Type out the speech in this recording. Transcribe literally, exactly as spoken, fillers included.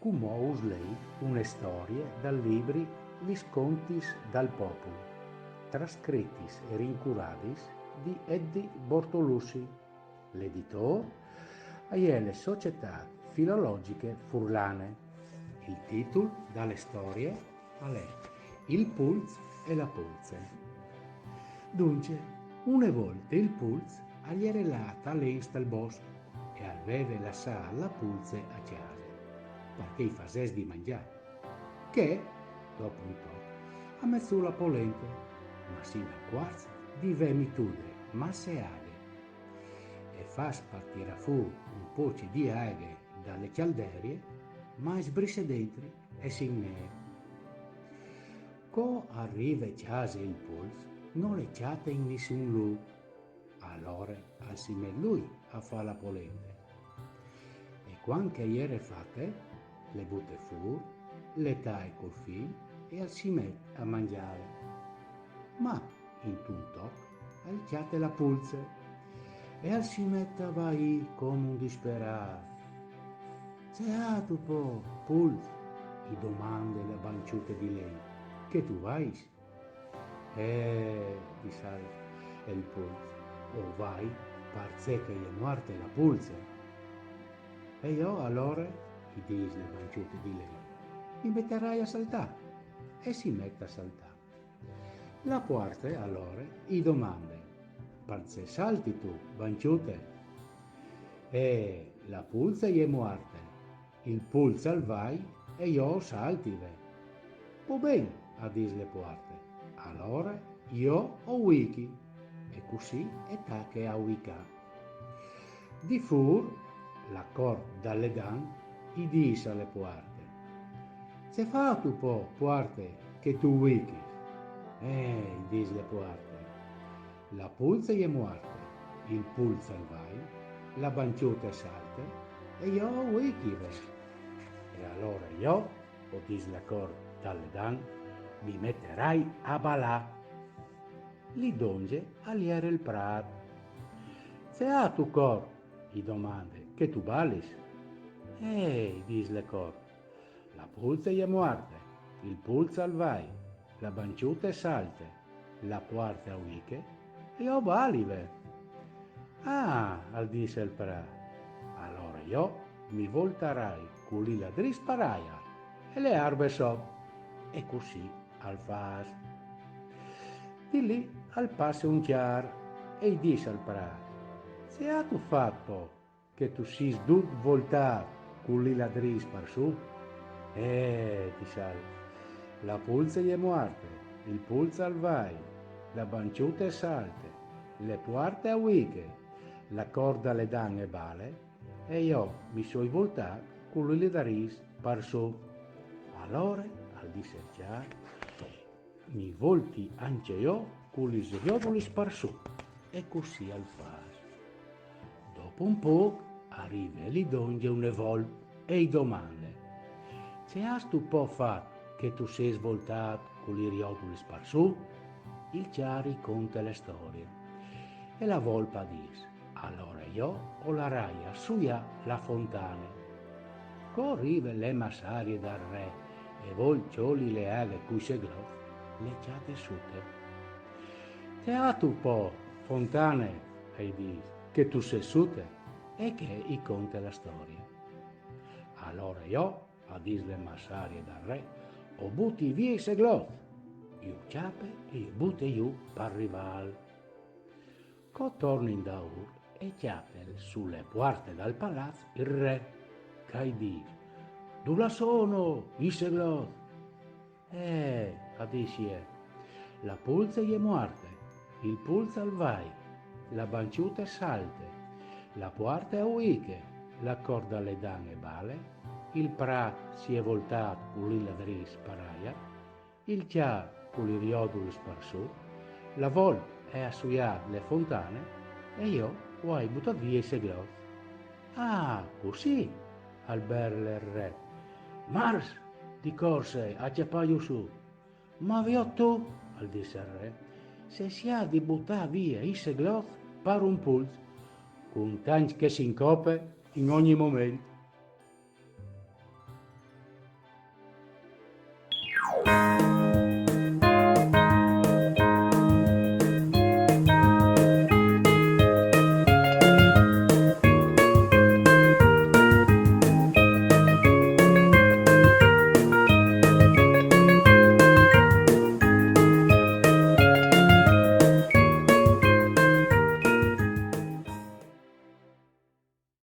Cumò us lei une storie dal libri Lis contis dal pòpul, trascritis e rincuradis di Eddi Bortolussi. L'editôr e je la Societât Filologjiche Furlane. Il titul de storie al è Il pulç e la pulce. Duncje, une volte il pulç al jere lât a lens tal bosc e al veve lassât la pulce a cjase, parcè che i fasès di mangjâ. Chê, dopo un pôc, e à met sù la polente, ma si à acuarç di vê mitude masse aghe. E fâs par tirâ fûr un pôc di aghe de cjalderie, ma e sbrisse dentri e si ingnee. Co al rive a cjase il pulç, no le cjate in nissun lûc. Alore al si met lui a fâ la polente. E cuant che e jere fate, le bute fûr, le taie cul fîl e al si met a mangjâle. Ma intun toc al cjate la pulce e al si met a vaî come un disperât. Ce âstu po, pulç? I domande la bancjute di len, che tu vâs? Eh, dîs il pulç, o vai parcè che e je muarte la pulce. E jo alore, i dîs la bancjute di len, mi meterai a saltâ. E si met a saltâ. La puarte alore i domande: parcè saltistu, bancjute? Eh, la pulce e je muarte, il pulç al vai e jo o salti, ve. Po ben, e dîs la puarte, alore jo o vuichi. E cussì e tache a vuicâ. Di fûr, la cort dal ledan i dîs a la puarte: ce fâstu po, puarte, che tu vuichis? Eh, i dîs la puarte, la pulce e je muarte, il pulç al vai, la bancjute e salte e jo o vuichi, ve. E alore jo, o dîs la cort dal ledan, mi meterai a balâ. Li dongje al jere il prât. Ce âstu, cort? I domande, che tu balis? Eh, i dîs la cort, la pulce e je muarte, il pulç al vai, la bancjute e salte, la puarte e vuiche e jo o bali, ve. Ah, al dîs il prât, alore jo mi voltarai cu li ladrîs par aiar e le arbe sot. E cussì al fâs. Di li al passe un cjar e i dîs al prât: ce âstu fat po, che tu sês dut voltât cu li ladrîs par sù? Eh, dîs al, la pulce e je muarte, il pulç al vai, la bancjute e salte, le puarte e vuiche, la cort dal ledan e bale, e jo mi soi voltât cu li ladrîs par sù. Alore, al dîs il cjar, mi volti ancje jo cu lis riodulis par sù. E cussì al fâs. Dopo un pôc e rive li dongje une volp e i domande: ce âstu po fat che tu sês voltât cu lis riodulis par sù? Il cjar i conte la storie. E la volp e dîs: alore jo o larai a suiâ la fontane. Co rive la massarie dal re e e vûl cjoli la aghe cui seglôfs, le cjate sute. Ce âstu po, fontane, e i dîs, che tu sês sute? E chê i conte la storie. Alore jo, e dîs la massarie dal re, o buti vie i seglôfs. I u cjape e i u bute jù par rivâl. Co torne indaûr e cjape su la puarte dal palaç il re, che i dîs: "Dulà sono i seglòt?" "Eh", a dìs jê, "la pulce e je muarte, il pulç al vai, la banciute salte, la puarte e uiche, la corde a ledan e bale, il prât si è voltât cui ladrîs par aiar, il cjar cui riodui par sù, la volp e à suiât le fontane e jo o ai butât vie i seglòts." "Ah, cussì!" al berle il re. "Mars di corse a cjapâju sù." "Ma viôt tu", al dìs il re, "se si à di butâ vie i seglòts par un pulç, cun tancj che si incope in ogni moment."